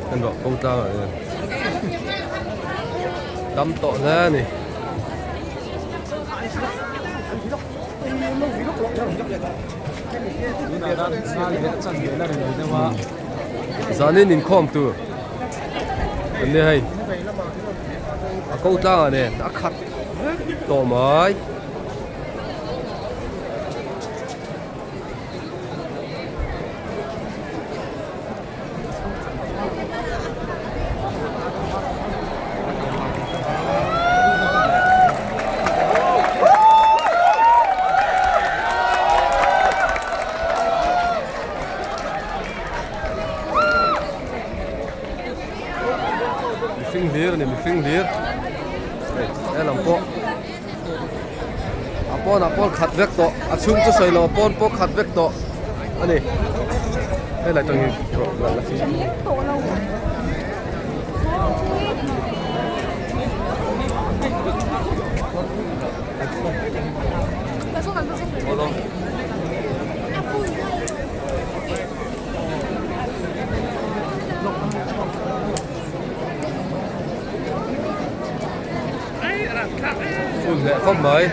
Kan ruah ko tlang ah hian tam tawh hle a ni. Zanin inkhawm tur an nia hei a ko tlang ah nen a khat vek tawh mai. Mihring hlir a ni mihring hlir hei helam pawh a pawnah pawn khat vek tawh a chhung chu sawi lo a pawn pawh khat vek tawh a ni helai tang hi rawh la la Phun leh khawp mai.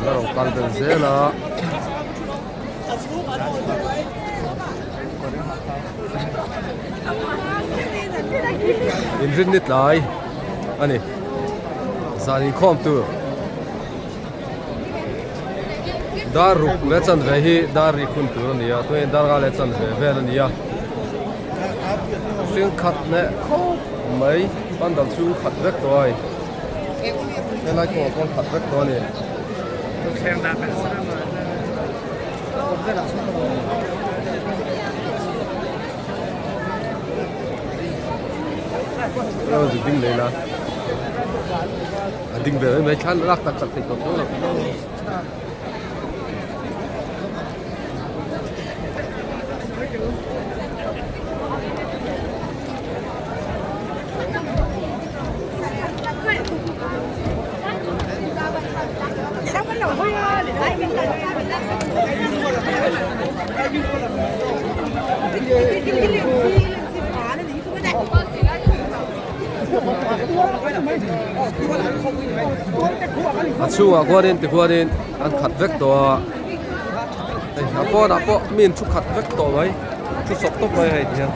La rawn kal vel zel a. Inrinni tlai a ni. Zan inkhawm tur. Dar ruk leh chanve hi dar rik hun tur a ni a tunge dar nga leh chanve vel a ni a hring khat leh khawp mai pandal chhung khat vek tawh a ni helai kawngah pawh khat vek tawh a ni. A ding ve mai mai thlan lak tak tak thei tawh tho lo. A chhungah khuanin tikhuanin an khat vek tawh a hei a pawnah pawh mi an thu khat vek tawh mai thu sawp tawp mai hei tihian.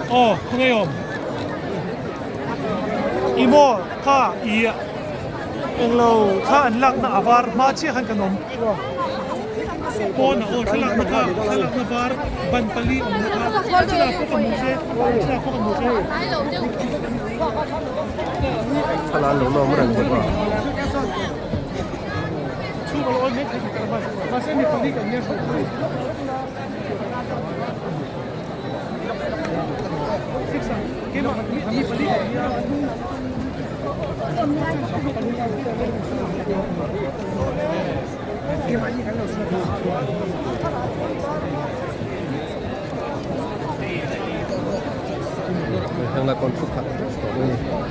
Aw khawngaih awm i maw kha i englo thla an lakna a var hma chiah khan kan awm pawnah aw thlalakna kha thlalakna var ban pali awmna kha chulai pawh ka hmu se chulai pawh ka hmu se. Thla an lo lawm reng bawk a. Henglai pawn thu khat vek tawh mai a ni.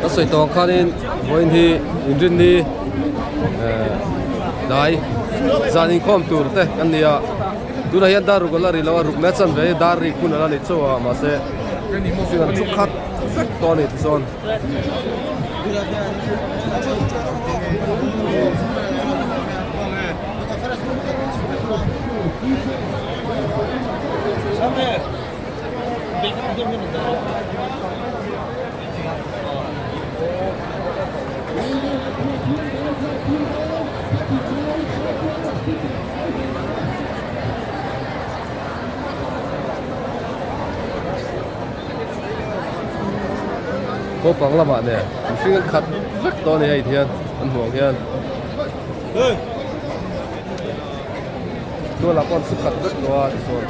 Ka sawi tawh ang khanin vawiin hi inrinni hnai zan inkhawm tur te kan ni a tunah hian dar ruk a la ri lo a ruk leh chanve hi dar rik hun a la ni chauh a mahse mihring an thu khat vek tawh a ni tichuan. Naupang lamah nen mihring an khat vek tawh a ni hei hian an hmuh ang hian tualah pawh an thu khat vek tawh a tichuan.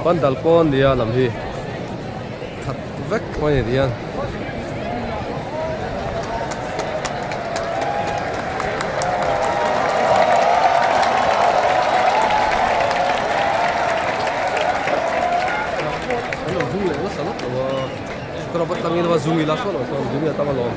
Pandal pawn nia lam hi khat vek mai a ni a. An lo zung leh nasa lawk lo a, kawr atangin a zung ila sawn sawn zung ila tam alawm.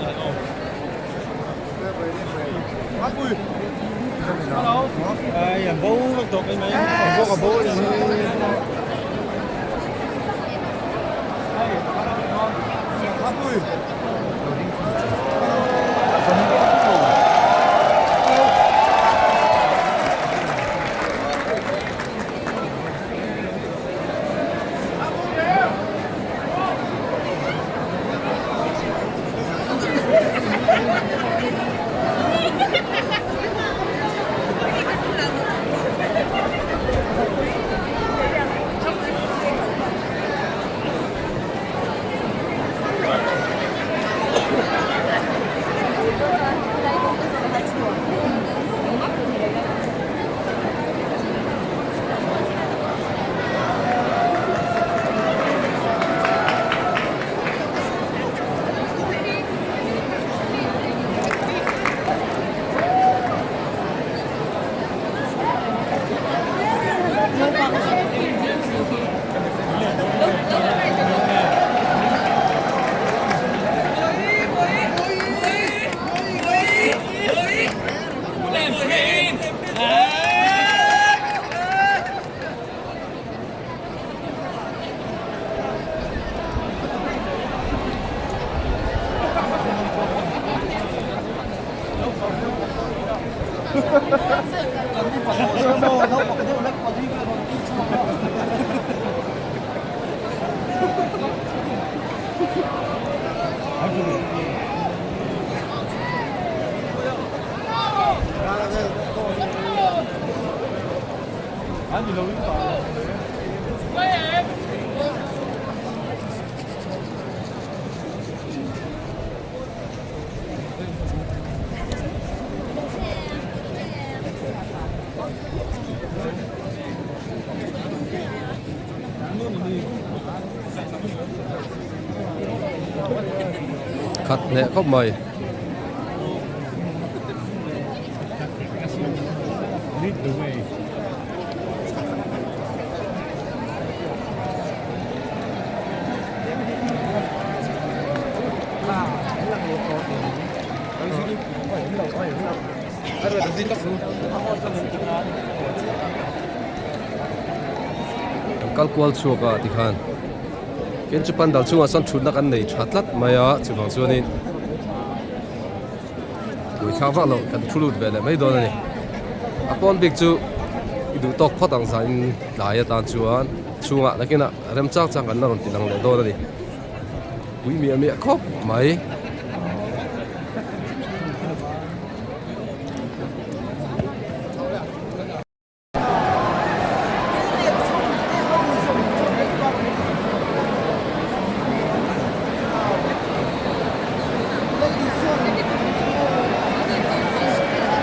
Khat hneh khawp mai. Kan kal kual chhuak a tikhan tin chu pandal chungah sawn thutna kan nei tha tlat mai a chuvang chuanin ui thlak vak loh kan thu lut ve leh mai dawn a ni a pawn bik chu i duh tawk phawt ang zan in tlai atan chuan chhungah nakinah remchang chang kan la rawn ti lang leh dawn a ni. Pui miah miah khawp mai.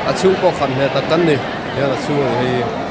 A chhung pawh khat hmel tak kan ni hian a chhung hei.